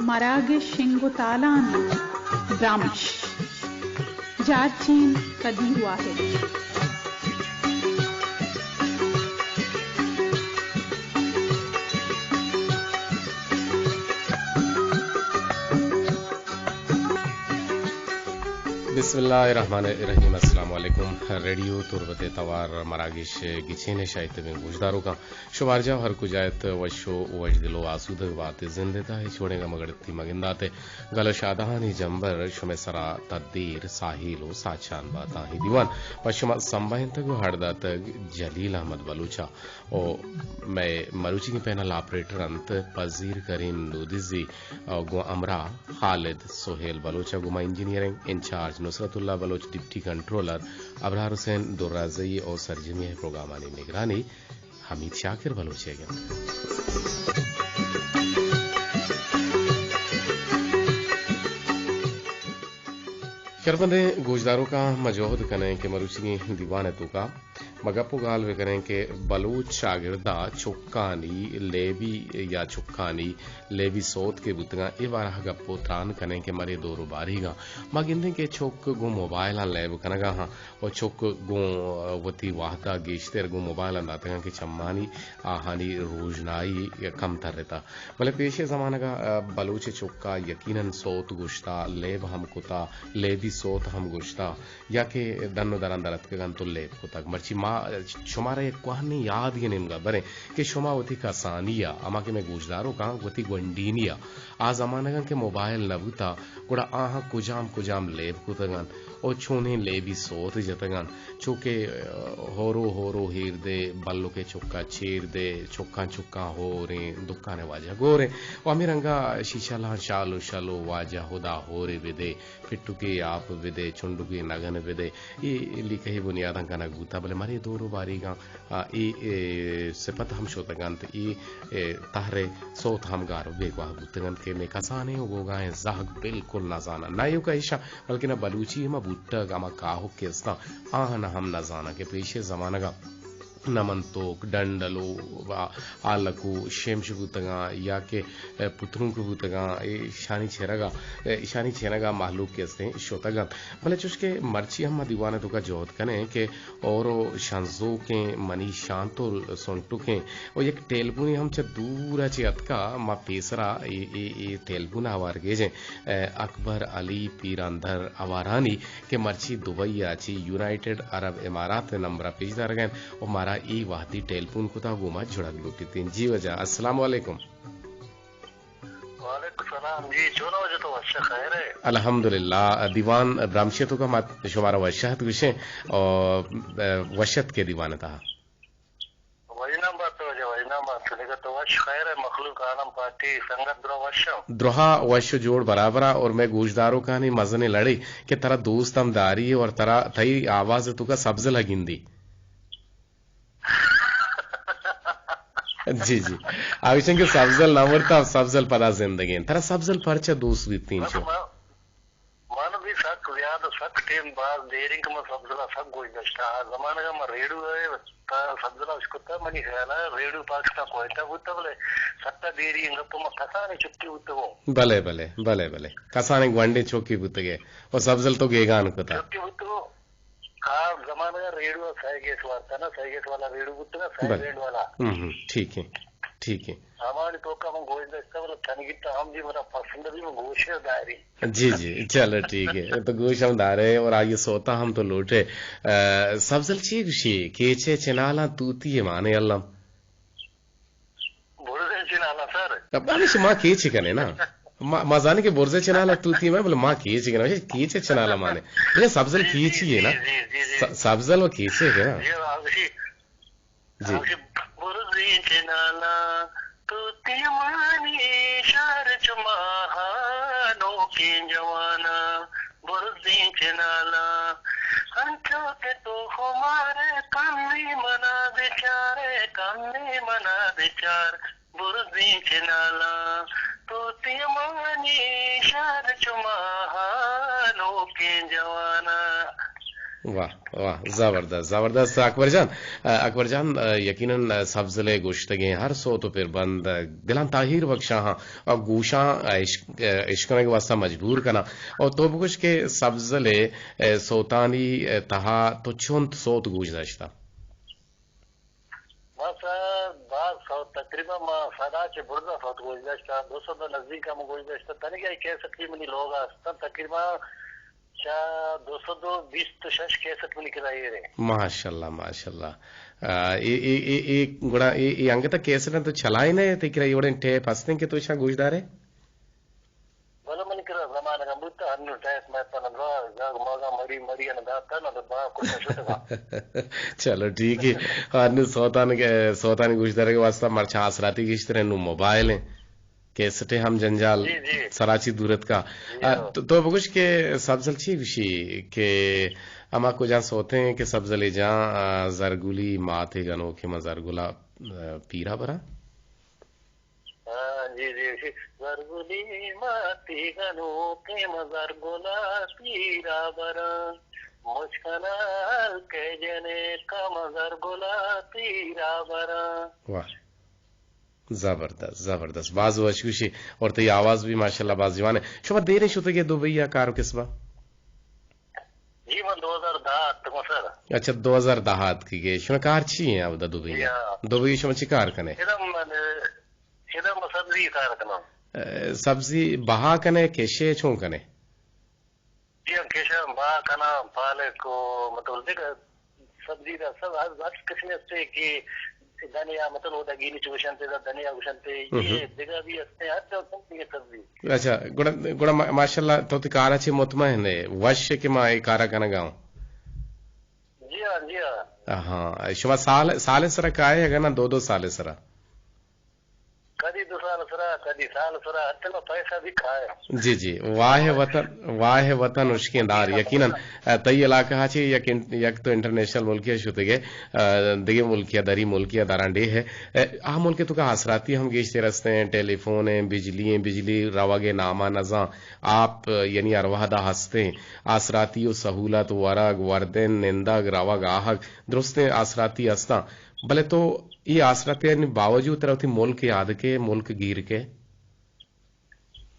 مراگش شنگ و تالانی برمش۔ جارچین قدیر واحد۔ بسم اللہ الرحمن الرحیم۔ السلام علیکم۔ ریڈیو تربت توار مراگش گچین شاہی تبیں گوشداروکاں، شمارجاہ ہر کجا ات، وش و وشدل و آسودگ بات، زند ءِ تہا ہچ وڑیں غم ءُ گڑتی مگندات۔ گل ءُ شادہانی جمبر شمئے سرا تدیر، ساہیل و ساچان بات۔ آہی دیوان پہ شما سمبہینتگ و ہڑ داتگ جلیل احمد بلوچ ءَ و مئے مروچیگیں پینل آپریٹر انت پذیر کریم دودزی ءُ گوں ہمراہ خالد سہیل بلوچ ءَ گوں ما انجینئرنگ انچارج نصرت اللہ بلوچ، ڈپٹی کنٹرولر ابرار حسین درازئی ءُ سرجمی ءِ پروگرامانی نگرانی حمید شاکر بلوچ ءَ گوں۔ شرپندیں گوشداروکاں ما جہد کنیں کہ مروچیگیں دیوان ءِ توکا ما گپ ءُ گال بہ کنیں کہ بلوچ چاگرد ءَ چکانی لیبی یا چکانی لیبی سوت کہ بوتگاں، اے بارہ ءَ گپ ءُ تران کنیں کہ مرے دور ءُ باریگاں ما گندیں کہ چک گوں موبائلاں لیب کنگا ہاں ءُ چک گوں وتی وہد ءَ گیشتر گوں موبائلاں داتگاں کہ چمانی آہانی روژنائی کمتر اتہ۔ بلے پیشے زمانگ ءَ بلوچ چک ءَ یقیناً سوت گوشتہ، لیب ہم کتہ، لیبی سوت ہم گوشتہ۔ یا کہ ڈن ءُ دراں در اتکگ انت ءُ لیب کتگ۔ مرچی ما شمارا یک کوہنیں یادے ءِ نیمگا بریں کہ شما وتی کسانی ءَ، ہما کہ مئے گوشداروکاں وتی گونڈینی ءَ، آ زمانگاں کہ موبائل نہ بوتہ، گڑا آہاں کجام کجام لیب کتگ انت ءُ چونیں لیبی سوت جتگ انت، چو کہ، اہ، ہورو ہورو ہیر دے، بلکیں چکا چیر دے، چکاں چکاں ہوریں، دکان ءِ واجہ گوریں ءُ ہمے رنگا شیشلاں شال ءُ شل ءُ واجہ ہدا ہورے بدے۔ پٹکے آپ بدے، چنڈکے نگن بدے، اے لیکہی بنیاداں کنگ بوتہ، بلے مرے دور ءُ باریگاں، آ، اے، اے سپت ہم شتگ انت، اے، اے تہر ءِ سوت ہم گار ءُ بیگواہ بوتگ انت کہ مئے کسانیں ءُ گوگائیں زہگ بالکل نہ زاناں۔ نہ ایوکا ایشاں، بلکنا بلوچی ہما بوٹگ، ہما کاہک کہ استاں، آہاں ہم نہ زاناں کہ پیشے زمانگاں نمنتوک، ڈنڈلو، آ-، آلکو، شمش بوتگاں یا کہ، اے، پترونک بوتگاں، اے، ایشانی چرگا، اے، ایشانی چنگا مہلوک کہ استیں شتگ انت۔ بلے چوش کہ مرچی ہم ما دیوان ءِ توکا جہد کنیں کہ اور و شنزوکیں منی شانتل سنٹکیں و یک ٹیلیفونے ہم چہ دور ءَ چہ اتکا، ما پیسرا اے، اے، اے ٹیلیفون ءَ ہوار گیجیں، اے، اکبر علی پیراندر ہوارانی کہ مرچی دبئی ءَ چہ یونائیٹڈ عرب امارات ءِ نمبر ءَ پیش دارگ ءَ انت ءُ مارا اے وہدی ٹیلیفون کتا گوں ما جڑگ لوٹیت انت۔ جی واجہ، السلام علیکم۔ وعلیکم السلام۔ جی، چون واجہ تو وش خیر ہے؟ الحمدللہ، دیوان برامشی تو کا ما شمارا وشحت گوشیں اور وشت کے دیوان تہا۔ وژنام بات تو واجہ، وژنام بات تو۔ دگہ تو وش خیر ہے، مخلوق عالم پارٹی سنگت درا وش ہم۔ درہا وش و جوڑ برابرا اور مئے گوشداروکانی مزنیں لڑے کہ ترا دوست ہم داری اور ترا تئی آواز توکا سبزل گندی۔ جی، جی۔ آ گوشن کہ سبزل نہ مرتا، سبزل پدا زندگیں۔ ترا سبزل پرچہ دوست بیتیں چو؟ من، من بھی سک زیادہ، سک ٹیم باز دیریں کہ من سبزلا سک گوش داشتا۔ آ زمانگا من ریڈو ہے، تا سبزلا اشکتا، منی خیالا ریڈو پاکستان کوئٹہ بوتا، بلے سکا دیری انگا تو من کسانے چھٹی بوتا ہوں۔ بلے، بلے، بلے، بلے۔ کسانے گونڈے چوکی بوتگے۔ و سبزل تو گیگان کتا۔ چھٹی بوتا ہوں۔ آ زمانگ ءَ ریڈیو ءَ سئے گیٹ وارتا نا، سئے گیٹ والا ریڈیو بوتگ نا، سئے بلے۔ بینڈ والا۔ ہم، ہم، ٹھیک ہے، ٹھیک ہے۔ ہمانی توکا من گوش داشتہ، بلے تنگی تا ہم جی منا پسند بھی من گوش داری۔ جی، جی، چلو ٹھیک ہے۔ تو گوش ہم دارے اور آگے سوتا ہم تو لوٹے۔ اے، سبزل چی گوشی؟ کیچے چنالاں توتی ہے مانے الم۔ برزیں چنالا سر۔ اب ہمیش ما کیچ کنے نا۔ ما، ما زانے کہ برزے چنالا توتی میں، بلے ما کیچ کنے، کیچ چنالا مانے۔ یہ سبزل کیچی ہے نا۔ جی، جی، جی، جی۔ س-، سبزل و کیچے ہے نا۔ جی، ہاں، جی۔ جی۔ ہاں، جی۔ برزیں چنالا توتی مانی شہر چما ہانو کے جوانا۔ برزیں چنالا، انچو کہ تو خمارے، کمی منا بچارے، کمی منا بچار۔ برزیں چنالا، تو تیمانی شہر چما ہانوکیں جوانا۔ واہ، واہ، زبردست، زبردست۔ اکبر جان، اکبر جان، یقیناً سبزل ءِ گوشتگیں ہر سوت و پربند دلاں تاہیر بخشاں ہاں، گوشاں اش-، اشکنگ واسطہ مجبور کناں۔ اور تو بگوش کہ سبزل ءِ سوتانی تہا تو چنت سوت گوش داشتہ؟ بس، آ، باز سوت، تقریباً ما سدا چہ برزا سوت گوش داشتہ، دو سد نزدیک ہم گوش داشتہ۔ تنیگہ اے کیسٹ بھی منی لوگ است، تقریباً چہ دو سد و بیست و شش کیسٹ منی کرا ایر ایں۔ ماشاءاللہ، ماشاءاللہ۔ آ، اے، اے، اے، اے، گڑا اے، اے انگت کیسٹ تو چلائینے، تئی کرا اے وڑیں ٹیپ ہستیں کہ تو اشاں گوش دارے؟ بلے منی کرا زمانگ ہم بوتہ، ہنو ٹیپ مہ پنہ، زاگ ماگا مری، مری ان داتا نہ با کتا شتگا۔ چلو ٹھیک ہے۔ ہنو سوتان، سوتانی گوش دارگ واسطہ مرچاں آسراتی گیشتر ہیں، نو موبائل ہیں، کیسٹیں ہم جنجال جی، جی۔ سراچی دورت کا۔ جی، آ، ہاں۔ تو، تو بگوش کہ سبزل چی گوشی کہ اما کجا سوتیں کہ سبزل جان، آ، زرگولی ماتے گنو کہ من زرگولا، آ، پیرا برا؟ ہاں، جی، جی، جی۔ زرگلی ماتی گنوکیں مزر گلا پیرا براں، مشکنال کے جنے کا مزر گلا پیرا براں۔ واہ۔ زبردست، زبردست۔ باز وش گوشی اور تئی آواز بھی ماشاءاللہ باز جوان ہے۔ شما دیریں شتگے دبئی یا کار و کسبا؟ جی، من دو ہزار دہ اتکوں سر۔ اچھا، دو ہزار دہ اتکگے۔ شما کار چی ہیں اودا دبئی؟ جی ہاں۔ دبئی شما چی کار کنے؟ ادا من، ادا من سبزی کار کناں۔ اے، سبزی بہا کنے، کشے، چون کنے؟ جی ہاں، کشاں، بہا کناں، پالک و مطلب دگہ سبزی دا سب ہر، ہر قسم استے کہ دھنیا، مطلب، اودا گیلچ گوشنتے، دا دھنیا گوشنتے، ہم۔ یہ دگہ بھی استے، ہر قسم کی سبزی۔ اچھا، گڑا، گڑا ما-، ماشاءاللہ، تو تی کارا چے مطمئن ہے، وش ہے کہ ما اے کارا کنگا ہوں؟ جی ہاں، جی ہاں۔ ہاں، شما سال، سال سرا کائے اگر نا دو دو سال سرا؟ کدی دو سال سرا، کدی سال سرا، اتنا پیسہ بھی کھایا۔ جی، جی، واہ وطن، واہ وطن اشکیں دار، یقیناً۔ تئی علاقہ ءَ چہ یک ان-، یک تو انٹرنیشنل ملکے ءَ شتگ ئے، آ، دگہ ملکے ءَ، دری ملکے ءَ دراں ڈیھ ءَ۔ آ ملک ءِ توکا آسراتی ہم گیشتر ہستیں، ٹیلی فون ایں، بجلی ایں، بجلی روگ ءِ نام ءَ نزاں، آپ، یعنی ہر وہد ءَ ہستیں، آسراتی و سہولت، ورگ، وردن، نندگ، روگ، آہگ، درستیں آسراتی ہستاں۔ بلے تو اے آسراتیانی باوجود ترا وتی ملک یاد کے، ملک گیر کے؟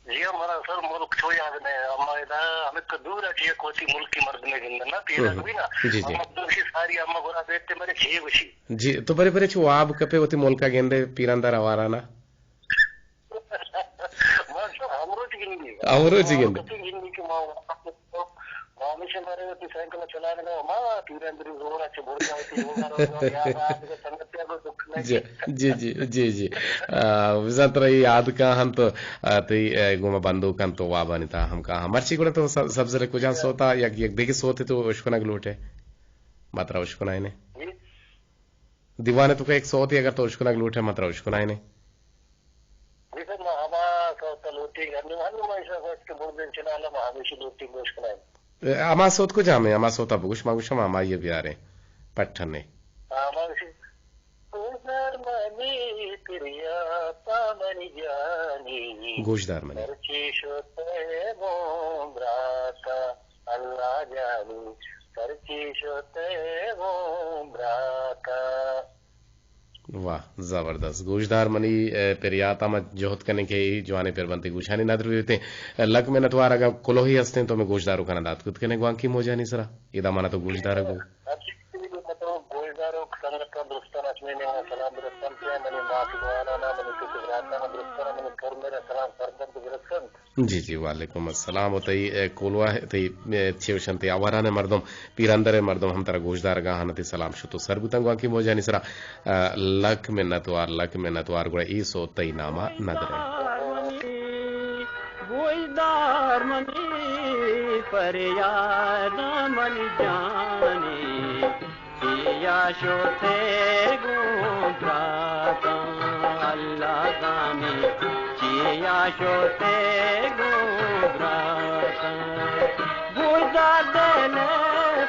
جی ہاں، منا سر ملک چو یاد نہ، اما ادا ہمیں تو دور اٹی یک وتی ملکی مردمے گندن نا، پیرک ہم۔ بھی نا۔ جی، جی۔ اما دوشی ساری اما گورا بیتے مرے چھ گوشی۔ جی، تو برے برے چو واب کپے وتی ملکا گندے پیران دار آوارا نا؟ ما سر ہمروچ گندی۔ ہمروچ گندی۔ ہمروچ گندی کہ ما ما ہمیشہ مارے وتی سائیکل چلائینگا، ما پیران دری زور اچ برجا وتی لوگا روگا، یا آدگہ سنگتیا گو دکھ نہ جی، جی، جی، جی، جی۔ آ، بزاں ترا اے یاد کاہنت، آ، تئی، آ، گوما بندوک انت تو وابانی تہا ہم کاہاں۔ مرچی گڑا تو سب-، سبزل کجا سوتا، یک، یک دگہ سوتے تو اشکنگ لوٹے؟ ما ترا اشکنائینے۔ جی۔ دیوان توکا یک سوتے اگر تو اشکنگ لوٹے، ما ترا اشکنائینے۔ جی سر، ما ہما سوت لوٹی، ہنو، ہنو ما ایشا گوشت کہ بردن چنالا ما ہمیشی لوٹی گوش کنائیں۔ اے، ہما سوت کجام ایں؟ ہما سوتا بگوش، ما گوشم ہمائی بیاریں۔ پٹھنے۔ ہما گوشی، گوشدار منی پریاتا منی جانی۔ گوشدار منی۔ پرچی شتے گوں براتا۔ اللہ جانی، پرچی شتے گوں براتا۔ واہ، زبردست۔ گوشدار منی، اے، پریاتا ما جہد کنیں کہ اے جوانیں پربندے گوشانی ندر بیتیں۔ لک منتوار، اگاں کلوہی ہستیں تو ہمیں گوشداروکانا دات کت کنیں گوانکی موجانی سرا۔ ادا مانا تو گوشدارگ بو۔ مطلب گوشداروک سنگتاں درستاں اچ منی سلام برسنت، منی مات گوارانا، منی پت براتانا درستاں منی پرمہر سلام سربند برسنت۔ جی، جی، وعلیکم السلام۔ و تئی، اے، کولواہ، تئی، اے، چے گوشنت، تئی آواران مردم، پیراندر مردم ہم ترا گوشدارگا ہن، تئی سلام شت و سر بوتن گوانکی موجانی سرا۔ اے، لک منتوار، لک منتوار، گڑا اے سوت تئی ناما ندرے۔ گوشدار منی، پریاد منی جانی۔ چیا شوتے گوں براتاں، اللہ زانی، چیا شوتے گوں براتاں۔ بوزا دل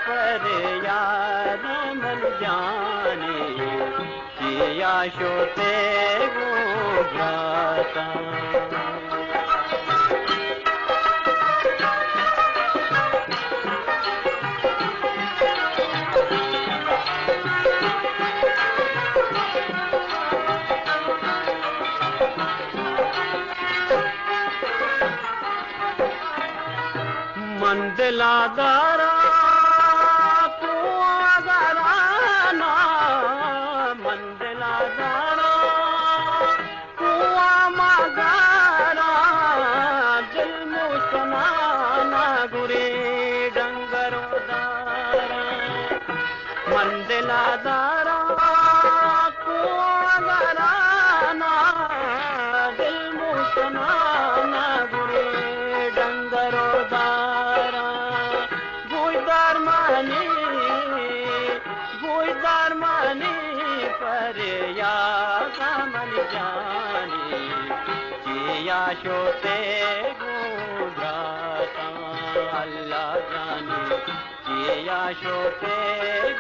پریاد من جانی، چیا شوتے گوں براتاں۔ من دلا دارا تو اگرانا، من دلا دارا تو مگارا، دل موسمانا گرے ڈنگر و دارا۔ من دلا دارا کو اگرانا، دل موسمانا گرے ڈنگر و دارا۔ گوشدار منی، گوشدار منی پریادا منی جانی، چیا شوتے گوں براتاں اللہ جانی۔ چیا شوتے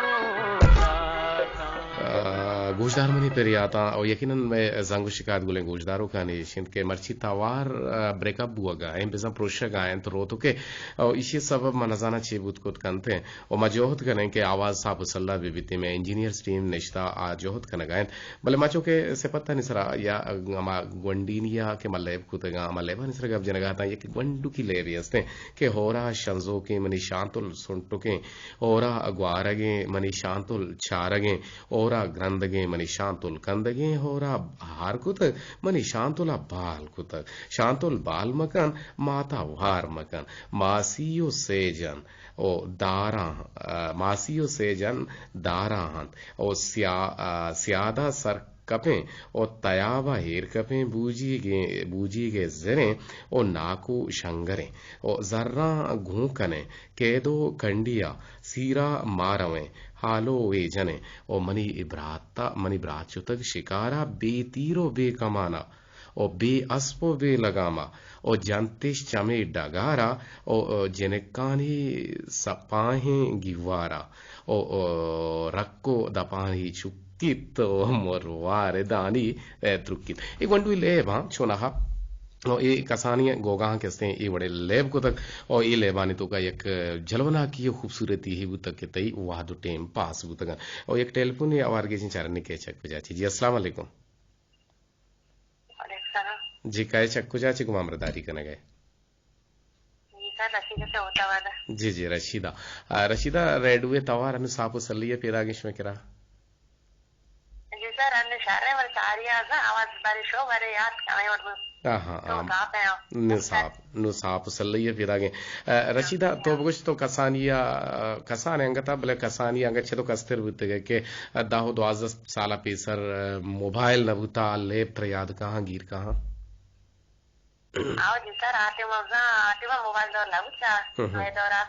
گوں براتاں۔ آ، گوشدار منی پریاتاں، او یقیناً مئے زنگ و شکایت گلیں گوشداروکانی اش انت کہ مرچی توار، آ، بریک اپ بوگا انت، بزاں پروشگا انت، روتکے، او ایشی سبب من نزاناں چے بوت کت کنت انت، او ما جہد کنیں کہ آواز صاف و سلہ بہ بیت، مئے انجینئرز ٹیم نشتہ آ جہد کنگا انت، بلے ما چونکہ سپتانی سرا یا ہما گونڈینیا کہ ما لیب کتگاں، ہما لیبانی سرا گپ جنگا اتاں، یک گونڈوکی لیبے استیں کہ ہورا شنزوکیں منی شانتل سنٹکیں، ہورا گوارگیں منی شانتل چارگیں، ہورا گرندگیں منی شانتل کندگیں، ہورا ہار کتگ منی شانتلا بال کتگ۔ شانتل بال مکن، ماتا وار مکن۔ ماسی و سیجن و داراں، آ، ماسی و سیجن داراں انت و سیا-، آ، سیادا سر کپیں و تیابا ایر کپیں، بوجیگیں، بوجیگے زریں و ناکو شنگریں و زراں گوں کنیں، کید و کنڈیا سیرا ما رویں، ہالو وے جنیں و منی براتا، منی برات شتگ شکارا بے تیر و بے کمانا و بے اسپ و بے لگاما و جنتش چمے ڈگارا و، و جنکانی سپاہیں گیوارا و، و رک و دپانی چکیت و مروار دانی، اے، درکیت۔ اے گونڈوی لیب ہاں چوناہا و اے کسانی گوگاں کہ استیں اے وڑے لیب کتگ و اے لیبانی توکا یک جلوناکی و خوبصورتی ہی بوتگ کہ تئی وہد و ٹیم پاس بوتگ۔ و یک ٹیلیفونی آوارگی چارنی کہ چک کجا چی۔ جی السلام علیکم۔ وعلیکم السلام۔ جی، کئے چہ کجا چہ گوں ما ہمراہداری کنگ ءَ؟ جی سر، رشیدہ چہ ہوت آباد ءَ۔ جی، جی، رشیدہ۔ آ، رشیدہ، ریڈیو ءِ توار انوں صاف و سلہ ءَ پیداگ ایں شمئے کرا؟ جی سر، انوں شر ایں، بلے ساری آز آواز بارے شو بارے یات کمے وڑ بو۔ آہاں، تو آ، صاف ایں۔ نوں صاف۔ نوں صاف و سلہ ءَ پیداگ ایں۔ آ، رشیدہ، تو بگوش تو کسانی ءَ، آ، کسان انگت ءَ، بلے کسانی انگت چدو کستر بوتگ ئے کہ دہ و دوازدہ سال ءَ پیسر، آ، موبائل نہ بوتا، لیب ترا یاد کاہاں، گیر کاہاں؟ آؤ جی سر، آ ٹیم ءَ، آ ٹیم ءَ موبائل دور نہ بوتا۔ ہم ہم۔ مئے دور ءَ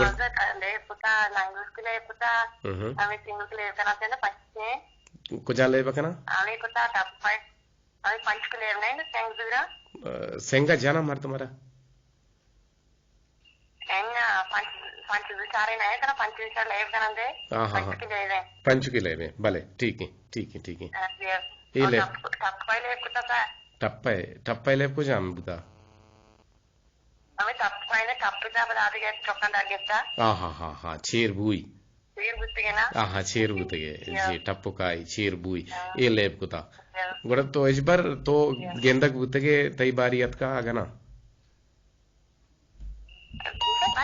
گڑ- موبائل لیب بوتا، لنگوس کی لیب بوتا، ہم ہم۔ ہمیں سنگل کی لیب کنا تھے نا پچے۔ کجا لیب کنا؟ ہمیں بوتا ٹپ پائے۔ ہمے پنچ کلیر نہ انت، سنگ زورا۔ آ، سنگ ءَ جناں مردم ءَ را؟ سنگ ءَ پنچ، پنچ زور چارے نہ انت، پنچ زور لیب کنندے۔ ہاں، ہاں، ہاں۔ پنچ کلیر انت۔ پنچ کلیر انت، بلے، ٹھیک ہے، ٹھیک ہے، ٹھیک ہے۔ ہاں، جی۔ اے اور لیب۔ ٹپ، ٹپ پہ لیب کتا تھا۔ ٹپ پہ، ٹپ پہ لیب کجام بوتا؟ ہمے ٹپ پہ نے ٹپ پہ بلا دے چوکاں در گپتا۔ ہاں، ہاں، ہاں، ہاں، چیر بوئی۔ چیر بوتگے نا؟ آہاں، چیر بوتگے۔ یا۔ جی، ٹپکائی، چیر بوئی۔ ہاں۔ اے لیب کتا۔ یا۔ گڑا تو ہچبر تو یا۔ گندگ بوتگے، تئی باری اتکا اگنا؟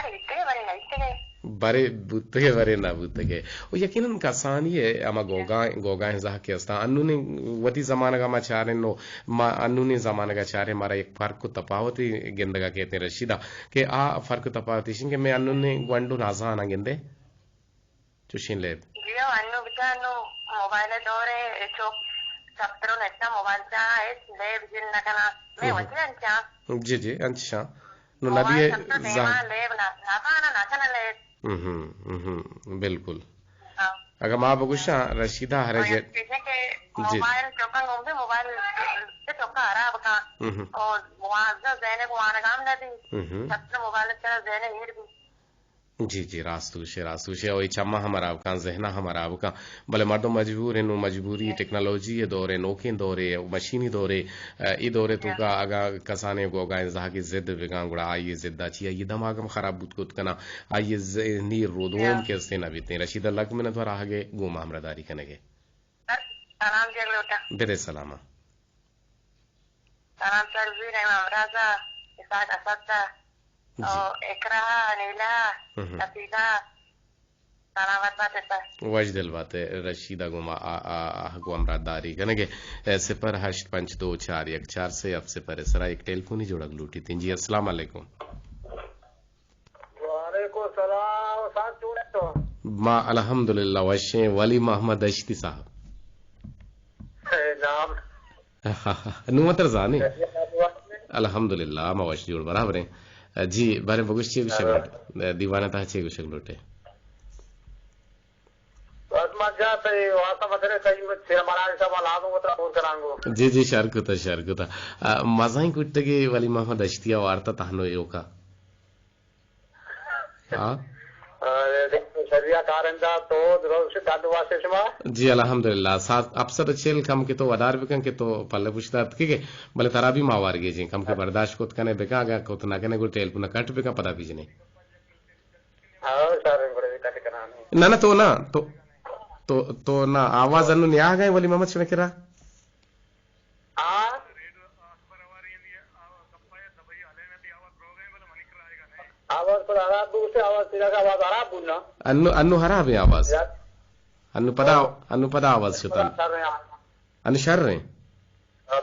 بوتگے، بارے نہ بوتگے۔ بارے بوتگے، بارے نہ بوتگے۔ و یقیناً کسانی ءِ ہما گوگاں، گوگاں زہگ کہ استاں۔ انونیں وتی زمانگ ءَ ما چاریں نو، ما انونیں زمانگ ءَ چاریں، مارا یک فرق و تپاوتے گندگ ءَ کیت رشیدہ، کہ آ فرق و تپاوت ایش انت کہ مئے انونیں گونڈو نازاناں گندے۔ چوشیں لیب۔ جی ہو، انو بچار انو موبائل ءِ دور ءَ، چوک سپترو نشتا موبائل چا، ہچ لیب جن نہ کنا۔ مئے ہم۔ وتی انچاں۔ جی، جی، انچشاں۔ نو نبی موبائل سپترو زان- دیما لیب نہ، نہ کنا، نہ کنا لیب۔ ہم، ہم، ہم، بالکل۔ ہاں۔ اگاں ما بگوشاں رشیدہ ہر اور جے-، یک چیز ہے کہ جی۔ موبائل چوکاں گوم دے، موبائل سے چوکا خراب کاں۔ ہم، ہم۔ اور واضح ذہن کو آنگام نہ دی۔ ہم، ہم۔ سپترو موبائل چا ذہن ہیر دی۔ جی، جی، راست گوشے، راست گوشے۔ او اے چماں ہم ہراب کن، ذہناں ہم ہراب کن۔ بلے مردم مجبور ایں، نوں مجبوری، ٹیکنالوجی ءِ دور ایں، نوکیں دور ایں، مشینی دور ایں، اے دور ءِ توکا اگاں کسانیں گوگائیں زہگے ضد بگاں، گڑا آئی ءِ ضد ءَ چی آئی ءِ دماغ ہم خراب بوت کت کناں، آئی ءِ ذہنی ردوم کہ استیں نہ بیتیں۔ رشیدہ، لک منت وار آہگ ءِ گوں ما ہمراہداری کنگ ءِ۔ سر، سلام دیگ لوٹاں۔ بدے سلام۔ سلام سر، زی رحم امراض ءَ، اسحاق اسد ءَ۔ جی۔ او اقرا، انیلا، ہم۔ حفیظہ، سلامت باتے سر۔ وش دل باتے، رشیدہ گوں ما آ، آ، آ، گوں ہمراہ داری کنگے۔ اے، صفر ہشت پنچ دو چار یک چار سے ہفت صفر سرا یک ٹیلیفونی جوڑگ لوٹی تین۔ جی، السلام علیکم۔ وعلیکم السلام، سر جوڑ تو؟ ما الحمدللہ وشیں، ولی محمد دشتی صاحب۔ اے نام۔ نوں تر زانے۔ الحمدللہ، ما وش جوڑ برابر ہیں۔ جی، بارے بگوش چے گوشگ لوٹ؟ دیوانہ تہا چے گوشگ لوٹے؟ بس ما جا تئی واسطہ مدرے تئی چیر مراج صاحب لازم وترا پور کرانگو۔ جی، جی، شر کتا، شر کتا۔ آ، مزائیں کٹگے ولی محمد دشتیا وارتا تہنو ایوکا۔ ہاں۔ ارے، شریا کارندہ تو روش داد واسطے شما۔ جی، الحمدللہ۔ سات، اپسد چیل کم کہ تو ودار بکن کہ تو پلے پشت دات کہ، بلے ترا بھی ما وارگے جیں، کم کہ برداشت کت کنے بکن، اگر کت نہ کنے گڑ ٹیلیفون کٹ بکن، پدا بیجنے۔ ہاں، سر، گڑے بھی کٹ کرانے۔ نہ، نہ، تو نہ، تو، تو، تو نہ، آواز انو نیا گئے ولی محمد شمے کرا۔ آ؟ آواز پر خراب بو، سے آواز تیرا کا آواز خراب بو نا۔ انو، انو خراب ہے آواز۔ یار۔ انو پدا، ہاں۔ انو پدا آواز شتن۔ شر ہیں۔ انو شر ہیں۔ ہاں۔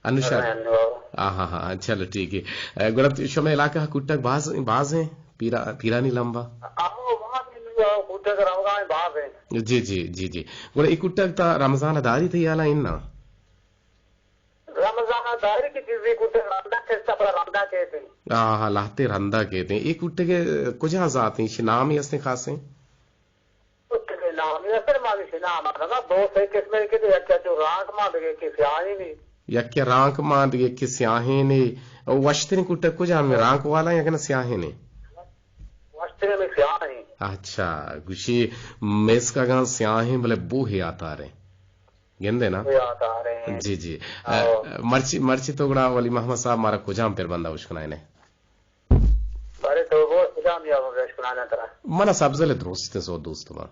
انو شر۔ شر ہیں انو۔ آ، ہاں، ہاں، ہاں، چلو ٹھیک ہے۔ اے، گڑا شما علاقہ کٹک باز، باز ہیں؟ پیرا، پیرانی لمبا؟ آ، باز ہیں، کٹک رمضان باز ہیں۔ جی، جی، جی، جی۔ گڑا ای کٹک تا رمضان داری تھی حالا ان نا؟ رمضان ءَ داری کہ چیزے کٹگ رندا کستا، پدا رندا کہتے ہیں۔ آہا، لہتے رندا کہتے ہیں۔ اے کٹگ ءِ کجا ذات ہیں؟ شے نام ہی ہستیں خاصیں؟ کٹگ ءِ نام ہی ہستیں، ما شے نام آنا نا، دو سے قسم کے، یک چو رانک ما دگے کہ سیاہیں نے۔ یک کہ رانک ما دگے کہ سیاہیں نے۔ وشتریں کٹگ کجا ہمیں، رانک والا یا کہ نا سیاہیں نے؟ وشتریں میں سیاہیں۔ اچھا، گوشی میسکگاں سیاہیں بلے بوہے آتاریں۔ گندے نا؟ یاد آ رہے ہیں۔ جی، جی۔ آؤ۔ اے، مرچی، مرچی تو گڑا ولی محمد صاحب مارا کجام پر بندہ اشکنائے نے؟ بارے تو وہ کجام یا وہ اشکنائے ترا؟ منا سبزل درست سو دوست ما۔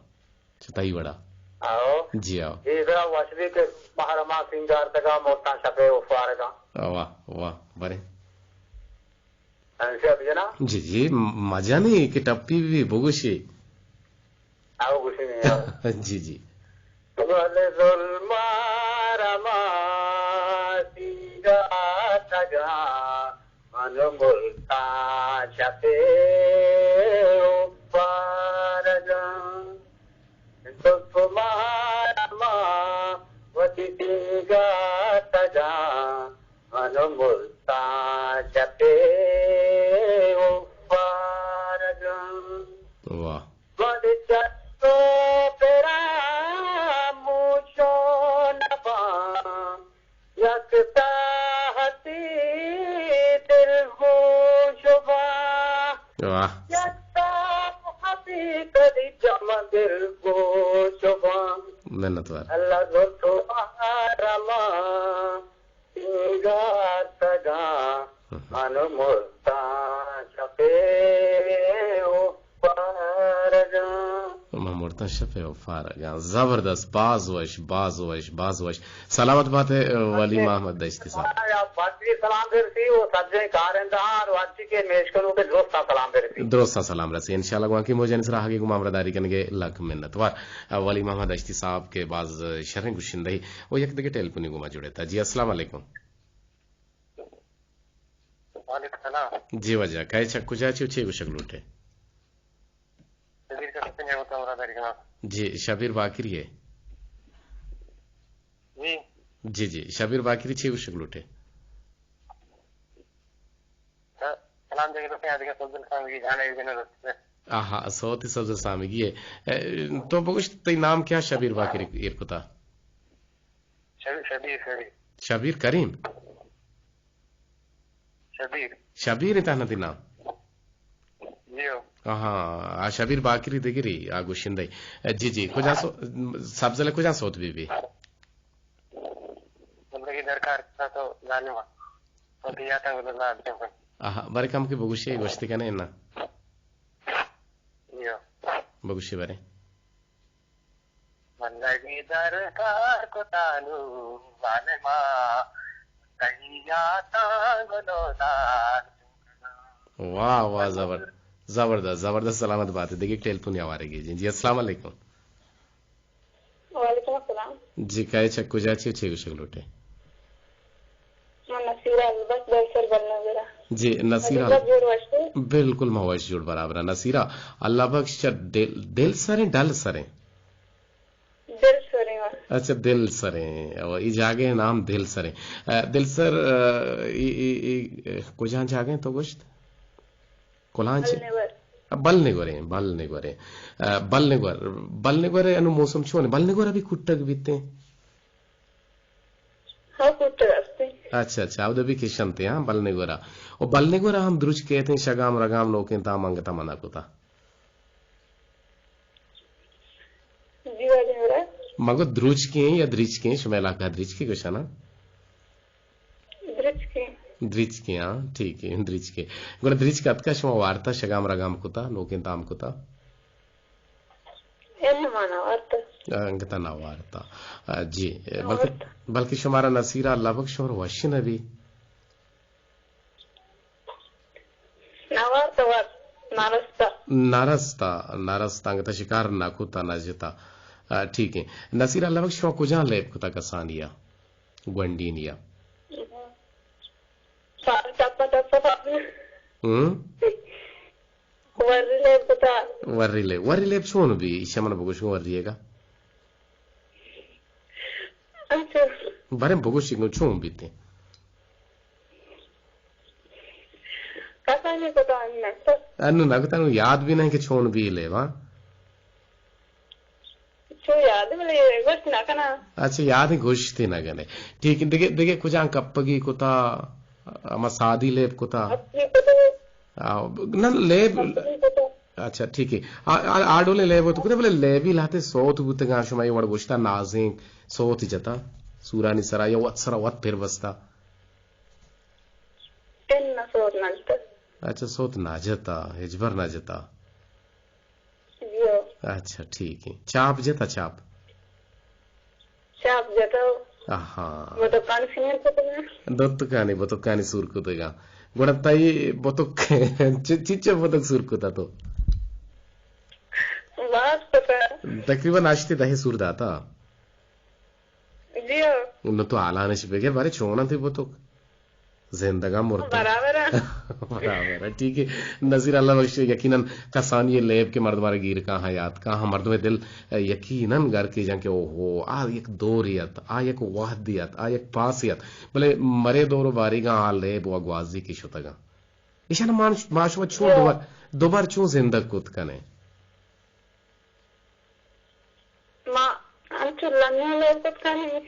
چتائی وڑا۔ آؤ۔ جی آؤ۔ جی ذرا وشبی کے محرمہ سنگار تگا مورتاں شپے و فارگا۔ واہ، واہ، برے۔ انشاء بجنا۔ جی، جی، م-، مزنیں کہ ٹپی بھی بگوشی۔ آؤ گوشی نہیں آؤ۔ جی، جی۔ بل ظلم رما سیگا تگا من ملتا شپے اوپارگا۔ تو مارا ما وتی تیگا تگا من ملتا شپے اوپارگا۔ واہ۔ وڑ چتو پرا موشو نباں۔ یک ساہتی دل گوش باں۔ واہ۔ یک ساہتی کدی جم دل گوش باں۔ منت وار۔ اللہ گو تو آرما سنگار تگا من مرتاں شپے او پارگاں۔ من مرتاں شپے او پارگاں۔ زبردست، باز وش، باز وش، باز وش۔ سلامت بات ئے، ولی محمد دشتی صاحب۔ یا پتری سلام برسی او سجیں کارندہاں، ہرچی کہ میشکنو کے درستاں سلام برسی۔ درستاں سلام رسی۔ انشاءاللہ گوانکی موجانی سرا ہگے گما ہمراہ داری کنگے لک منت وار۔ ولی محمد دشتی صاحب کے باز شریں گشندہی۔ او یک دگہ ٹیلیفونی گوما جڑتا۔ جی، السلام علیکم۔ وعلیکم السلام۔ جی واجہ، کئے چہ کجا چے و چے گوشگ لوٹے؟ شبیر کا سپن جاگو تو ہمراہ داری کنا۔ جی، شبیر باکری ہے۔ جی۔ جی، جی، شبیر باکری چے گوشگ لوٹے؟ سلام جاگو تو یاد کا سبزل سامگی جانا ہے جنرل۔ آہا، صوت سبزل سامگی ہے۔ اے، تو بگوش تئی نام کیا شبیر باکری ایر کتا؟ شبیر، شبیر، شبیر۔ شبیر کریم؟ شبیر۔ شبیر انت نہ تئی نام؟ جی ہو۔ آہا، آ شبیر باکری دگری، آ گوشندہ۔ جی، جی، کجا سو-، سبزل کجا سوت بی بی؟ زندگی درکار تھا تو جانے وا۔ تو دیا تھا وہ لازم۔ آہا، بارے کم کے بگوشے، گوشتے کنے نا؟ جی ہو۔ بگوشے بارے۔ بندگی درکار کتا نوں ظالما، تئی یاتاں گلودار واہ، واہ، زبر-، زبردست، زبردست، سلامت بات ئے۔ دگہ ٹیلیفون ہوارے گیجیں۔ جی، السلام علیکم۔ وعلیکم السلام۔ جی، کئے چہ کجا چے، چے گوشگ لوٹے؟ من نصیرہ البت، دل سر بلنگورا۔ جی، نصیرہ۔ جوڑ وشتے؟ بالکل، ما وش جوڑ برابر۔ نصیرہ، اللہ بخش چہ دل، دل سریں، ڈل سریں؟ دل سریں وا۔ اچھا، دل سریں۔ او، ای جاگہ نام دل سریں۔ ا، دل سر، ا، ای، ای، ای، کجا جاگہ تو گوشت؟ کلانچ؟ بل نگور۔ ا، بل نگوریں، بل نگوریں۔ ا، بل نگور، بل نگورے انو موسم چون؟ بل نگور ابھی کٹگ بیتے؟ ہاں، کٹگ استے۔ اچھا، اچھا، او دبی کشنتے، ہاں، بل نگورا۔ او بل نگورا ہم دروچ کہتے ہیں، شگام رگام نوکیں تا منگتا منا کتا۔ جی، واجہ میرا۔ مگو دروچکیں یا دریچکیں، شما علاقہ دریچکے گوشانا؟ دریچکیں۔ دریچکیں، ہاں، ٹھیک ہے، دریچکیں۔ گڑا دریچک اتکا شما وارتا، شگام رگام کتا، نوکیں تام کتا؟ اے نہ مانا وارتا۔ آ، انگتا نہ وارتا۔ آ، جی، بلکہ، وارتا۔ بلکہ شمارا نصیرہ اللہ بخش شمارا وش نہ بی۔ نہ وارت، وارت، نہ رستا۔ نہ رستا، نہ رستا، انگتا شکار نہ کتا، نہ جتا۔ آ، ٹھیک ہے۔ نصیر اللہ بخش، شما کجا لیب کتا کسانیا؟ گونڈینیا؟ سال ٹپا ٹپا۔ ہم؟ وری لیب کتا۔ وری لیب، وری لیب چون بی؟ ایشا من بگوش گوں وری گا۔ اچھا۔ باریں بگوش گوں چون بیتے؟ کسانی کتا انو نہ کتا۔ انو نہ کتا، انو یاد بھی نہیں کہ چون بی لیب، ہاں؟ چو یاد بلے گوشت نہ کنا۔ اچھا، یاد گوشت نہ کنے۔ ٹھیک، دگہ، دگہ کجا کپگی کتا، ہما سادی لیب کتا؟ اپنی کتا۔ آ، نہ، لیب۔ اپنی کتا۔ اچھا، ٹھیک ہے۔ آ، آ، آ ڈولیں لیب تو کتا، بلے لیبی لہتے سوت بوتگاں، شما یہ وڑ گوشتا نازیں سوت جتا، سورانی سرا یا وت سرا وت پھر بستا۔ انو سوت نہ جتا۔ اچھا، سوت نہ جتا، ہچبر نہ جتا۔ جی ہو۔ اچھا، ٹھیک ہے۔ چاپ جتا، چاپ؟ چاپ جتا۔ آہا۔ بتکانی سور کتگا۔ بتکانی، بتکانی سور کتگا۔ گڑا تئی بتک، چ-، چچو بتک سور کتا تو؟ باز کتا۔ تقریباً ہشت دہ سور داتا۔ جی ہو۔ نو تو حالانش بگر، بارے چوناں تئی بتک؟ زندگاں مرتگ؟ برابر ہے۔ برابر ہے، ٹھیک ہے۔ نصیر اللہ بخش، یقیناً کسانی لیب کہ مردم را گیر کاہاں یات کاہاں، مردم دل یقیناً گر کے جان کہ او ہو، آ یک دوریت، آ یک وحدیت، آ یک پاسیت۔ بلے مرے دور و باریگاں آ لیب و گوازی کی شتگاں۔ ایشان ما، ما شما چون دوبار، دوبار چون زندگ کت کنے؟ ما انچو لنی لیب کت کنیں۔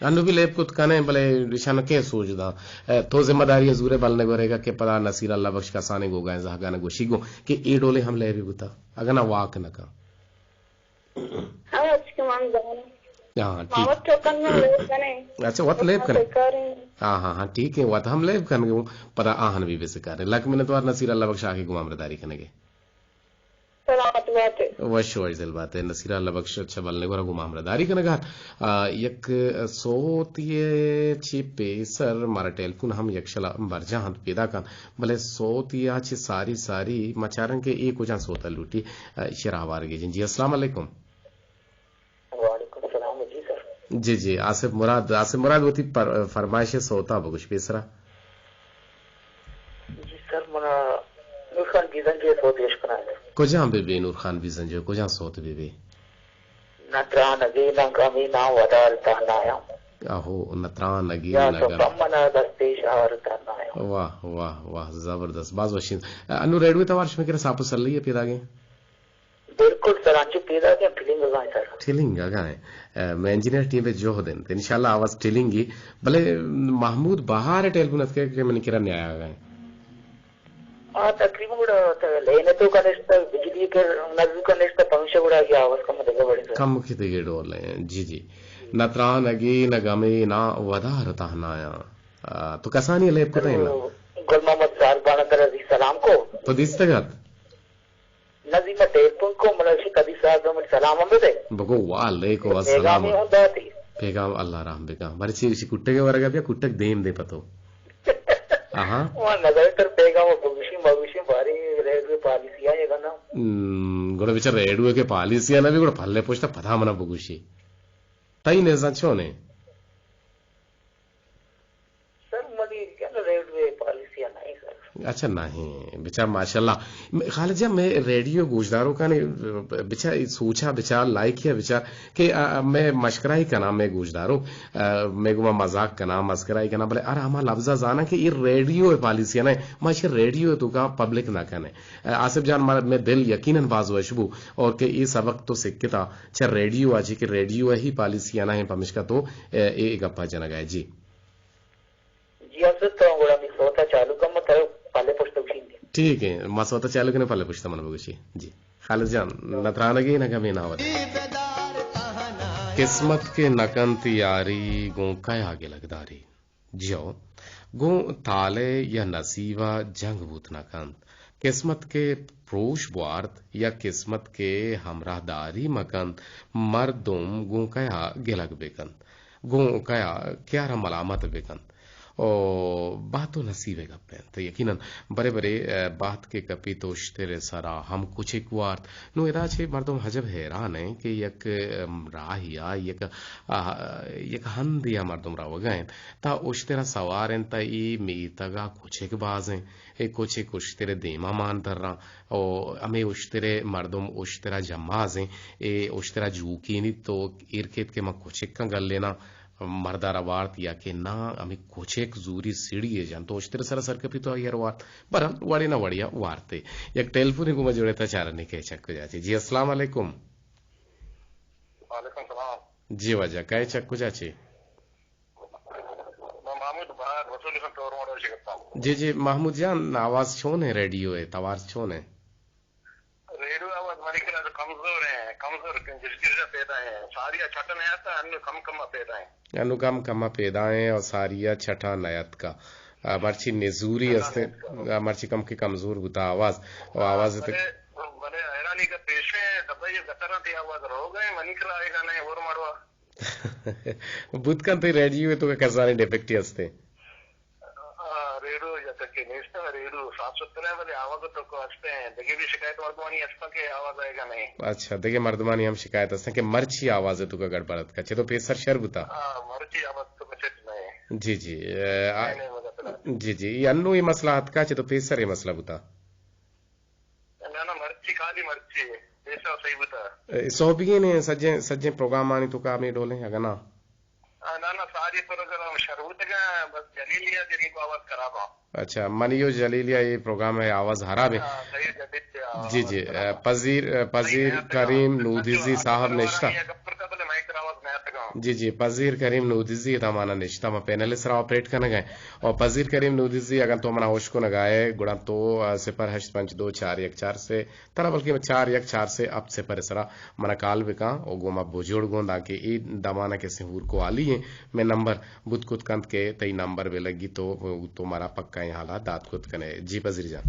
انو بھی لیب کت کنیں، بلے ایشان کے سوج دا۔ اے، تو ذمہ داری زورے بل نگورے گا کہ پدا نصیر اللہ بخش کسانیں گوگائیں زہگان گوشی گوں کہ اے ڈولے ہم لیبی بوتا، اگاں نہ واک نہ کن۔ ہاں، اچ کہ من زاناں۔ ہاں، ٹھیک۔ ما وت چوکن من لیب کنیں۔ اچھا، وت لیب کنیں۔ ہاں، ہاں، ہاں، ٹھیک ہے، وت ہم لیب کن گوں، پدا آہن بھی بسکارے۔ لک منتوار نصیر اللہ بخش آ کہ گوں ہمراہ داری کنگے۔ سلامت بات ئے۔ وش وش دل بات ئے۔ نصیرہ اللہ بخش چہ بلنگور ءَ گوں ما ہمراہ داری کنگ ءَ ات۔ آ، یک سوت یے چی پیسر مارا ٹیلیفون ہم یک شلا برجاہ انت پیدا کن، بلے سوت یا چی ساری ساری مچارن کہ اے کجا سوت لوٹی، آ، شرا وارگی جن۔ جی السلام علیکم۔ وعلیکم السلام، جی سر۔ جی، جی، آصف مراد، آصف مراد وتی پر-، فرمائش سوتا بگوش پیسرا۔ جی سر، منا نور خان بیزنجو سوت اش کنا۔ کجام بی بی نور خان بیزنجو، کجام سوت بی بی؟ نہ ترانگی نہ غمی نہ ودار تہنایاں۔ آہو، نہ ترانگی یا نہ تو غم۔ کم منا دستی شہر تہنایاں۔ واہ، واہ، واہ، زبردست، باز وشین۔ انو ریڈیو توار شمے کرا ساپ و سلی پیدا گئے؟ بالکل سر، انچو پیدا کہ ٹھلینگ اگاں سر۔ ٹھلینگ اگاں۔ اے، مئے انجینئر ٹیم ءِ جہد انت۔ انشاءاللہ آواز ٹھلینگی۔ بلے محمود بہار ءِ ٹیلیفون اتکگ کہ منی کرا نیایاگاں۔ آ، تقریباً گڑا لین تو کنشت، بجلی کہ نزدیک کنشت، پمیشا گڑا یہ آواز کم دگہ بڑی سر۔ کم کی دگہ ڈول ہیں۔ جی، جی۔ نہ ترانگی، نہ غمی، نہ ودار تہنایاں۔ آ، تو کسانی لیب کتا ہے نا؟ گل محمد زہر بانک عزیز سلام کو۔ تو دیستگ ات؟ نزی ما ٹیلیفون کو، منا اشی قدی صاحب ءَ من سلام ہم بدے۔ بگو وعلیکم السلام۔ پیغام ہم داتی۔ پیغام اللہ رحم بکن۔ بارے چی اشی کٹگ ءِ ورگ ءَ بیا، کٹگ دیم دے پتو۔ آہا۔ ما نظر تر پیغام بگوشی، ما چہ ریڈیو کہ پالیسی ءَ نہ بی، گڑا پلے پشت ءَ پدا منا بگوشی۔ تئی نزان چون ایں؟ سر، منی کن ریڈیو پالیسی ءَ نہ ایں سر۔ اچھا، نہ ایں۔ بچار ماشاءاللہ۔ م-، خالد جان، مئے ریڈیو گوشداروکانی بچار سوچا بچار، لائکیا بچار کہ، آ، مئے مشکرائی کناں مئے گوشداروک، آ، مئے گوما مذاق کناں، مسکرائی کناں، بلے ہر ہما لفظا زاناں کہ اے ریڈیو پالیسی ءَ نہ ایں، ما ایشی ریڈیو توکا پبلک نہ کنیں۔ آصف جان، مارا، مئے دل یقیناً باز وش بو اور کہ اے سبق تو سکتا چہ ریڈیو ءَ چہ کہ ریڈیو ءِ ہی پالیسی ءَ نہ ایں، پمشکا تو اے، اے گپا جنگا ئے۔ جی۔ جی آصف، تو گڑا می سوتا چالو کن، ما ترا پلے پشت گوشین دیں۔ ٹھیک ہے، ما سوتا چالو کنیں، پلے پشت من بگوشی۔ جی۔ خالد جان، نہ ترانگی نہ گمے ناوت۔ قسمت کہ نہ کنت یاری، گوں کیا گلگ داری؟ جیو، گوں تالے یا نصیب ءَ جنگ بوت نہ کنت۔ قسمت کہ پروش بوارت یا قسمت کہ ہمراہ داری مہ کنت، مردم گوں کیا گلگ بہ کنت؟ گوں کیا، کیا را ملامت بہ کنت؟ او بات و نصیب ءِ گپ انت۔ یقیناً برے برے، اے، بات کہ کپیت اشتر ءِ سرا ہم کچک وارت۔ نوں ادا چہ مردم عجب حیران انت کہ یک، ام، راہیا، یک، آ، یک ہندیا مردم روگا انت۔ تا اشترا سوار انت، تا اے میتگا کچک باز انت، اے کچک اشتر دیما مان تراں، او ہمے اشتر مردم اشترا جماز انت، اے اشترا جوکینیت تو ایر کیت کہ من کچکاں گلیناں، مردا را وارت یا کہ نا، ہمے کچک زوری سیڑی ءَ جنت تو اشتر سرا سر کپیت تو آئی ءَ را وارت۔ بہرحال وڑے نہ وڑیا وارت۔ یک ٹیلیفونے گوما جوڑے تا چارنے کئے چہ کجا چے۔ جی السلام علیکم۔ وعلیکم السلام۔ جی واجہ، کئے چہ کجا چے؟ من محمود بہار، رسول حسن ٹور موڑا شگفتان۔ جی جی، محمود جان، آواز چون ہے ریڈیو ہے، توار چون ہے؟ ریڈیو آواز منی کرا کمزور ہیں، کمزور ہیں، جل جل پیدا ہیں، ساری چھٹا نہیں آتا، انو کم کم پیدا ہیں۔ انو کم کم پیدا ہیں اور ساری چھٹا نہیں آتا۔ آ، مرچی نزوری ہستے، آ، مرچی کم کی کمزور بوتا آواز، اور آواز تے بلے، بلے حیرانی کا پیش ہے، دبئی گترا دی آواز رو گئے، منی کرا آئے گا نہیں، اور مڑوا۔ بوت کنت ریڈیو تو کسانی ڈیفیکٹی ہستے۔ آ، ریڈیو یا تک کہ نیست، ریڈیو صاف ستھرا ہے، بلے آواز تو کو ہستے ہیں۔ دگے بھی شکایت مردمانی ہستا کہ آواز آئے گا نہیں۔ اچھا، دگے مردمانی ہم شکایت ہستے کہ مرچی آواز تو کا گڑبڑ اتکا۔ چہ تو پیسر شر بوتا؟ آ، مرچی آواز تو بچت نہیں۔ جی جی، اے، آ، نہیں، نہیں، مزہ پڑا۔ جی جی، یہ انو یہ مسئلہ اتکا، چہ تو پیسر یہ مسئلہ بوتا؟ نہ، نہ، مرچی، خالی مرچی۔ پیسر صحیح بوتا۔ اے، سہبگین ہیں، سجیں، سجیں پروگرامانی تو کا ہمیں ڈولیں، اگر نہ؟ آ، نہ، نہ، ساری پروگرام شر بوتگا، بس جلیلیا جنی کو آواز خراب ہو۔ اچھا، منی و جلیلیا یہ پروگرام ہے، آواز خراب ہے۔ ہاں، صحیح جلیلیا آواز جی جی، خراب۔ اے، پذیر، اے، پذیر صحیح ہے، کریم نودیزی صاحب نشتا۔ یہ گپ کرتا بلے مائک آواز نہیں آتا۔ جی جی، پذیر کریم نودیزی دامانا نشتا، ما پینل سرا آپریٹ کنگا ہیں۔ اور پذیر کریم نودیزی، اگر تو منا ہوش کنگا ہے، گڑا تو، آ، صفر ہشت پنچ دو چار یک چار سے ترا بلکیں چار یک چار سے ہپت صفر سرا منا کال بکاں و گوں ما بجوڑ گوں، دانکہ اے دمانا کسیں ہورکو حالی ہیں، مئے نمبر بوت کت کنت کہ تئی نمبر بہ لگی تو، تو مارا پکائیں حالا دات کت کنے۔ جی پذیر جان۔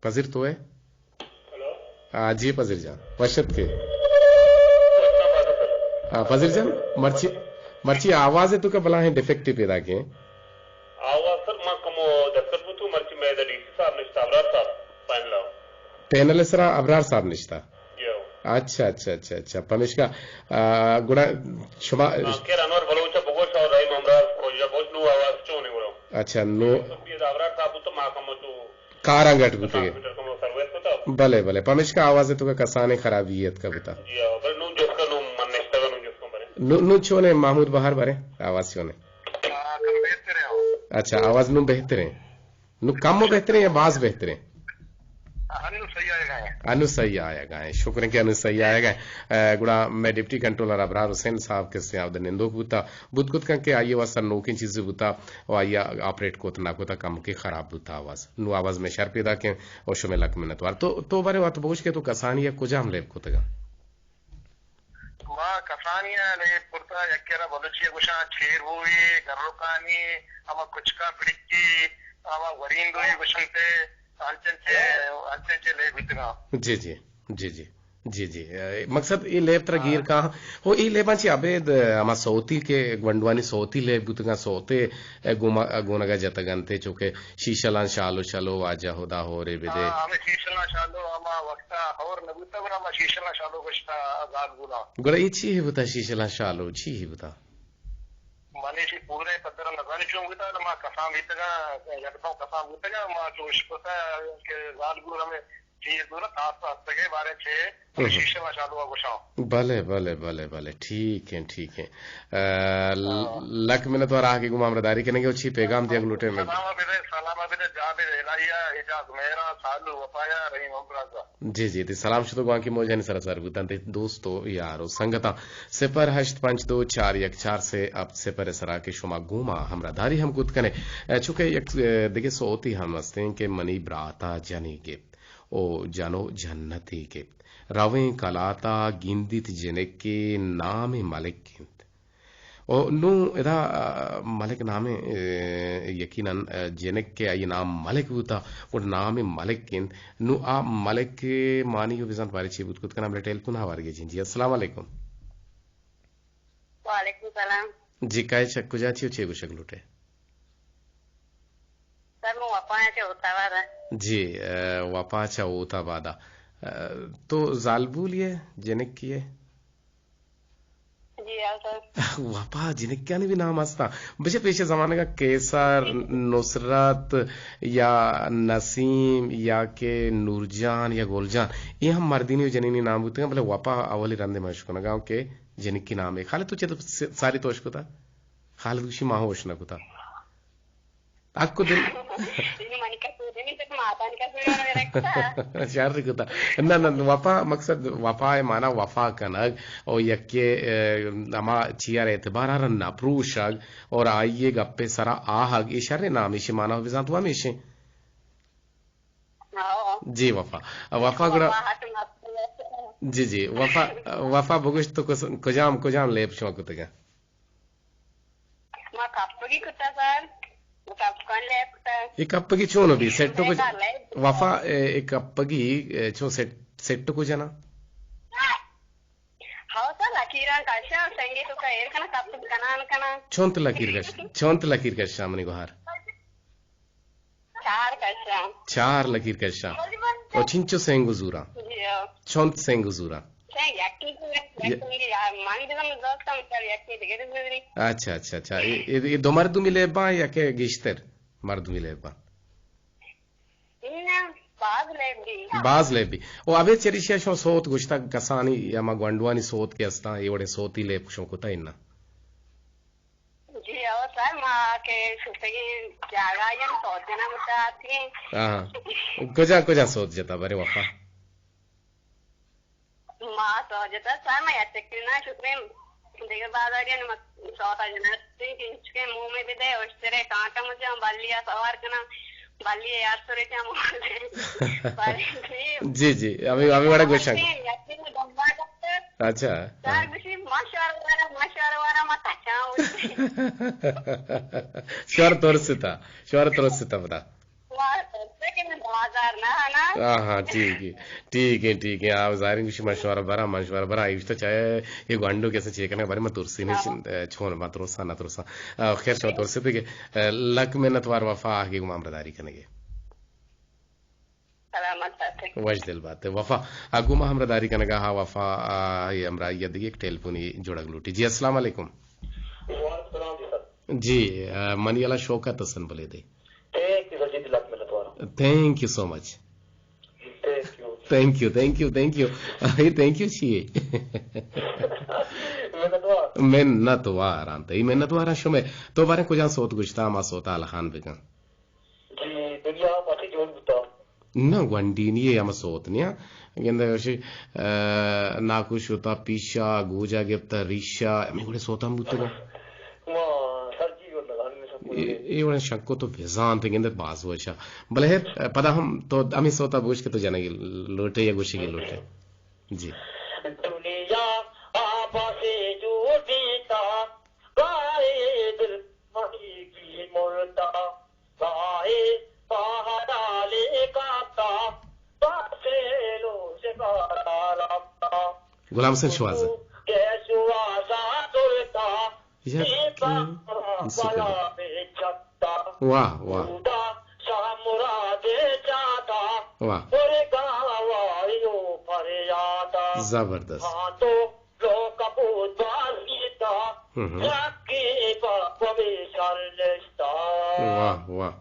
پذیر تو ہے؟ ہلو؟ آ، جی پذیر جان۔ وشت کے؟ آ، پذیر جان، مرچی، مرچی آواز تو کا بلاہیں ڈیفیکٹی پیدا کے؟ آواز سر، ما کمو دستر بوتو، مرچی مئے دا ڈی سی صاحب نشتا، ابرار صاحب، پینل۔ پینل سرا ابرار صاحب نشتا۔ جی ہو۔ اچھا، اچھا، اچھا، اچھا۔ پمیشکا، آ، گڑا شما آ، خیر انور بلوچ بگوش اور رحیم امراض کھوجا بوش نو آواز چون ہے گڑا۔ اچھا، نو۔ تو پی دا ابرار صاحب تو ما کمو تو کاراں گٹ بوتگے۔ ٹرانسمیٹر کمو سروس کتا۔ بلے، بلے۔ پمیشکا آواز تو کا کسانے خرابی اتکا بوتا۔ جی ہو، بلے نو جس کا نو من نشتا نو جس کا بلے۔ نو، نو چونے محمود بہار برے؟ آواز چونے؟ آ، کم بہتر ہے۔ اچھا، آواز نو بہتر ہے۔ نو کم و بہتریں یا باز بہتریں؟ انو صحیح آیگا ہیں۔ انو صحیح آیگا ہیں۔ شکر ہے کہ انو صحیح آیگا ہیں۔ اے، گڑا میں ڈپٹی کنٹرولر ابرار حسین صاحب کسے آود نندوک بوتا، بوت کت کن کہ آئی واسطہ نوکیں چیزے بوتا و آئی آپریٹ کت نہ کتا، کم کے خراب بوتا آواز۔ نو آواز میں شر پیدا کیں و شمے لک منتوار۔ تو، تو بارے وقت بوش کہ تو کسانی یا کجام لیب کتگا؟ ما کسانی ء لیب کرتا، یکے را بلوچی ء گوشاں چیر بوئی، گرکانی، ہما کچکاں پڑکی، ہما وریندوئی گوشنتے، انچن چے، انچن چے لیب بیتگاں۔ جی، جی، جی، جی۔ جی، جی۔ اے، مقصد اے لیب ترا ہاں۔ گیر کاں۔ ہو، اے لیباں چی ابید، اے، ہما سوتی کہ گونڈوانی سوتی لیب بوتگاں، سوتے، اے، گوما-، گونگا جتگ انت، چوکہ شیشلاں شالو شلو واجہ ہدا ہورے بدے۔ ہاں، ہمیں شیشلاں شالو ہما وقتا ہور نہ بوتا، گڑا ہما شیشلاں شالو گوشتا زالبولاں۔ گڑا اے چی ہے بوتا شیشلاں شالو، چی ہے بوتا؟ من ایشی پورے پدر نزانی چون بوتا، ما کسان بیتگاں، یکدم کسان بوتگاں، ما چوش کتا کہ زالبول ہمیں چیز دور تاس ہستگے بارے چے، ہم۔ شیشلاں شالو گوشاں۔ بلے، بلے، بلے، بلے، ٹھیک ہیں، ٹھیک ہیں۔ آ، ل-، ہاں۔ لک منت وار آ کہ گوں ما ہمراہ داری کنگے و چی پیغام دیگ لوٹے میں۔ سلام بدے، سلام بدے، جابر الہیا، اعجاز مہرا، سالو وفایا، رحیم امرازا۔ جی، جی، تی سلام شتو گوانکی موجانی سرا سر بوتن تی دوست و یار و سنگتاں۔ صفر ہشت پنچ دو چار یک چار سے ہفت صفر سرا کہ شما گوما ہمراہ داری ہم کت کنے۔ اے، چونکہ یک، اے، دگہ سوتی ہم ہستیں کہ منی براتا جنی گپت۔ او جنو جنتی گپت۔ رویں کلاتا گندیت جنکے نام ملک انت۔ او نوں ادا، آ، ملک نامیں، اے، یقیناً، اے، جنک کہ آئی نام ملک بوتا، گڑا نام ملک انت۔ نوں آ ملک مانی و بزانت بارے چی بوت کت کنا، بلے ٹیلیفون ہوار گے جن۔ جی، السلام علیکم۔ وعلیکم السلام۔ جی، کئے چہ کجا چی و چے گوشگ لوٹے؟ سر، من وفا چہ ہوت آباد آں۔ جی، اے، وفا چہ ہوت آباد آ۔ اے، تو زالبولی ئے، جنکی ئے؟ جی ہاں سر۔ وفا جنکانی بھی نام ہستا۔ بچے پیش زمانگا قیصر، نصرت یا نسیم یا کہ نورجان یا گلجان، اے ہم مردینی و جنینی نام بوتگاں، بلے وفا اولی رندے من اشکنگا کہ جنکی نام ہے۔ خالد تو چے تو س-، ساری تو اشکتا؟ خالد گوشی ما ہوش نہ کتا۔ حق دل۔ شر کتا۔ نہ، نہ، وفا، مقصد وفا ءِ معنی وفا کنگ، او یکے، اے، ہما چیار اعتبار ءَ را نہ پروشگ، اور آئی ءِ گپ ءِ سرا آہگ، اے شر نام ایشی معنی بزانت و ہمیشیں۔ ہاں۔ جی وفا۔ وفا گڑا۔ جی، جی، وفا، وفا بگوشت تو کس-، کجام، کجام لیب شما کتگا؟ ما کپگی کتا سر، ما کپگان لیب کتا۔ اے کپگی چون بی؟ سیٹ کو لیب۔ وفا، اے، اے کپگی، اے، چون سیٹ، سیٹ کو جنا؟ ہاں سر، لکیران کشا، سنگے تو کا ایر کنا، کپگ کنان کنا۔ چونت لکیر کش، چونت لکیر کشا منی گوہار۔ چار کشاں۔ چار لکیر کشاں۔ او چنچو سینگو زوراں؟ جی ہاں۔ چونت سینگو زوراں؟ سینگ یکی زوراں، ی- یکی زوراں۔ من دیگه من دوستم، سر یکی دیگه زوری۔ اچھا، اچھا، اچھا۔ اے، اے، اے دو مردمی لیباں یا کہ گیشتر مردمی لیباں؟ نہ، باز لیبی۔ باز لیبی۔ او ابے چریشیا شما سوت گوشتا کسانی یا ما گونڈوانی سوت کے استاں، اے وڑے سوتی لیب شما کتا اناں؟ جی، او سر، ما کہ شتگیں جاگہ ءَ سوت جنگ بوتگ اتکیں۔ ہاں۔ کجا، کجا سوت جتا برے وفا؟ ما سوت جتا سر، ما یک چکری نہ شتگیں دگہ بازاری ءَ، ما سوت جنگ اتکیں کہ انچکیں مومے بدے، اشترے کانٹا مجھے ہم بلی ءَ سوار کناں۔ بلی یار سرے چا مولے۔ جی، جی، ہمیں، ہمیں وڑا گوشاں۔ اچھا۔ سر گوشی، ما شوار وارا، ما شوار وارا، ما تچاں۔ شوار ترستا، شوار ترستا پدا۔ شوار ترستا کہ من بازار نہ آنا۔ ہاں، ہاں، ٹھیک ہے۔ ٹھیک ہے، ٹھیک ہے۔ آپ ظاہر گوشی، ما شوار برا، ما شوار برا، ایشتا چاہے یہ گوانڈو کیسے چیک کرنا، بارے ما ترسی نہیں، ہاں۔ چون ما ترسا، نہ ترسا۔ آ، خیر، شما ترستے کہ، آ، لک منت وار وفا آہگے گوں ما ہمراہ داری کنگے۔ سلامت بات ہے۔ وش دل بات ہے۔ وفا، آ، گوں ما ہمراہ داری کنگا ہا وفا، آ، یہ ہمراہ یہ دیگه ایک ٹیلیفونی جوڑگ لوٹی۔ جی، السلام علیکم۔ وعلیکم السلام جی سر۔ جی، آ، منی الا شوکت حسن بلے دے۔ تھینک یو سر جی، دلت منت وار۔ تھینک یو سو مچ۔ تھینک یو۔ تھینک یو، تھینک یو، تھینک یو۔ اے تھینک یو چی ہے؟ منت وار۔ منت وار انت۔ اے منت وار شمے۔ تو بارے کجا سوت گوشتا، ما سوتا الہان بکن۔ جی، دنیا پاچے جوڑ بوتا۔ نہ، گونڈینی ہے، ہم سوت نیا۔ گندے وشی، آ، ناکو شوتا پیشا، گوجا گپتا ریشا، ہمیں گوڑے سوتا ہم بوتگا۔ ما سر جی گوڑ لگا، ہمیں سب اے، اے وڑا شنکو تو بزانت گندے باز وشا۔ بلے ہے، پدا ہم تو ہمیں سوتا بوش کہ تو جنگی لوٹے یا گوشگی لوٹے۔ جی۔ دنیا آپا سے جوڑ بیتا، گائے دل مکی کی ملتا، گائے پہاڑا لے کاتا، پاسے لو شکارا رابطہ۔ غلام حسین شوازہ۔ یک سیکنڈ۔ واہ، واہ۔ واہ۔ زبردست۔ ہم ہم۔ واہ، واہ۔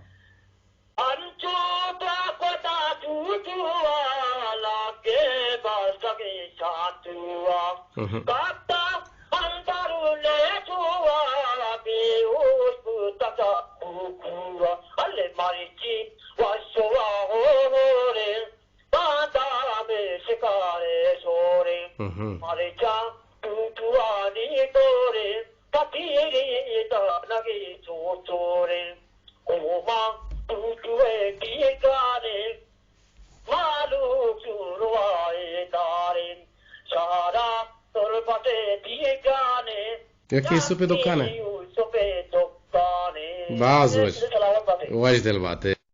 انچو ترا کتا چوچو والا کے بستگی شاتوا۔ ہم۔ کتا اندر لے چوا بے ہوش بوتا چا کوکوا۔ الے مرچی وشوا ہو ہو رے، بادام شکارے شورے۔ ہم۔ مرچا چوچوانی دورے، پتیری دانگی چوچورے۔ اوما تو توئے ٹیکانے، مالوک شوروائی دارین، شارا تربتے ٹیکانے، یکی سپے دکانے۔ سپے دکانے۔ باز وش۔ سلامت باتے۔ وش دل باتے۔